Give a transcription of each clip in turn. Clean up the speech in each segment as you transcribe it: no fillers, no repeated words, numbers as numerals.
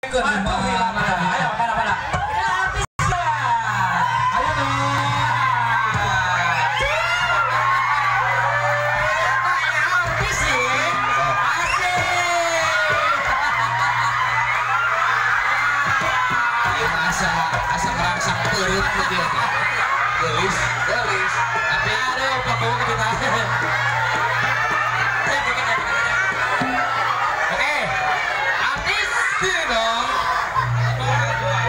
Ayo, mana? Ini artis lah. Ayo dong. Artis sih. Asik. Iya asa merangsang perut gitu ya. Gelis. Tapi aduh, Pak Bowo kita. Oke. Artis dong.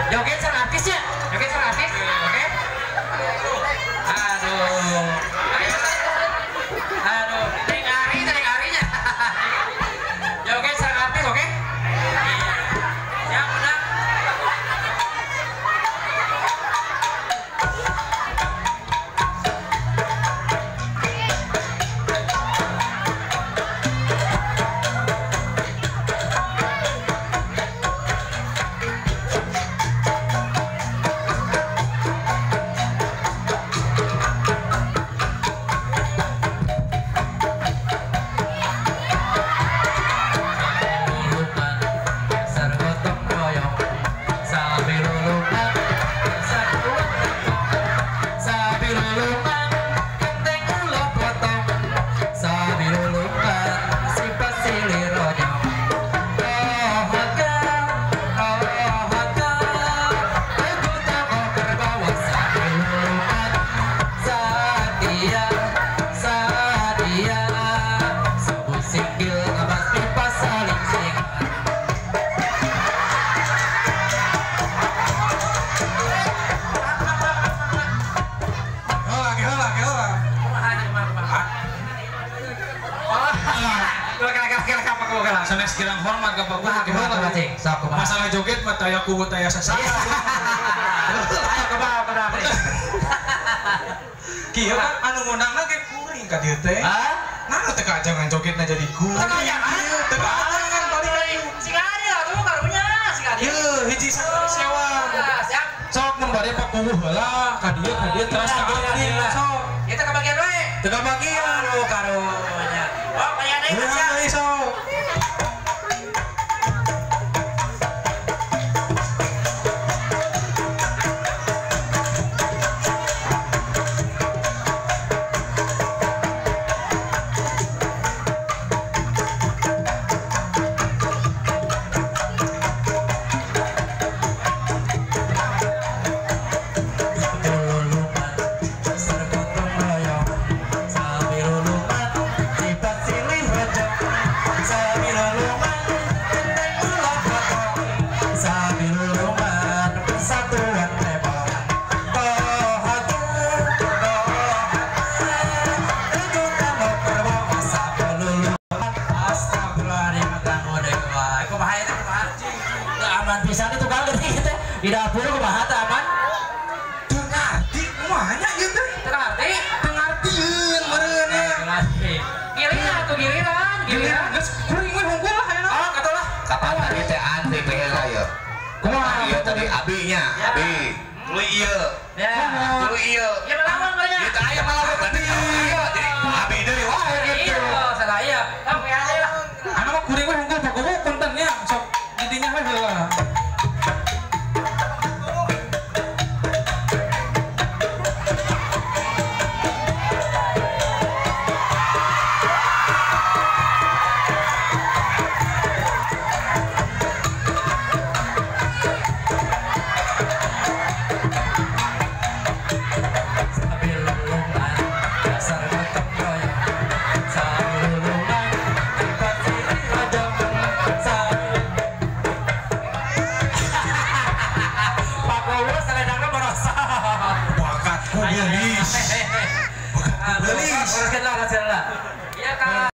Joget sama artis ya? Joget sama artis? Oke. Aduh. Aduh, neng arinya. Joget sama artis, oke? Siap, menang. Sanes kirang hormat ka Pak Guru. Masalah joget mah taya kuwu taya sasana. Ayo kumaha kumaha. Kieu kan anu ngundangna ge kuring ka dieu teh. Nah teu kajangan jogetna jadi kuring. Teu kajangan paling aing. Sing ari atuh karunya sing ari. Ieu hiji sewa. Siap. Sok mun bade Pak Kuwu heula ka dieu teras ka abdi sok. Ieu teh kabagian we. Teu kabagian. Aduh karunya. Oh kaya deui siap. Sok. Di dapur kumaha teh aman? Teu ngarti kumaha nya ieu teh? Teu ngarti? Teu ngartieun meureun nya. Giliran atuh giliran, giliran. Geus kuring we hungkul lah ayeuna. Oh, katoh lah. Kapan tadi teh antri teh heula ieu. Kumaha ieu tadi abinya, abi. Tuluy ieu. Ya. Tuluy ieu. Ya melawan banyak. Ieu teh aya melawan berarti. Jadi abi deui wae gitu. Iya, salah ieu. Tong ya lah. Anu mah kuring we hungkul Pak Kuwu punten nya sok didinya we heula.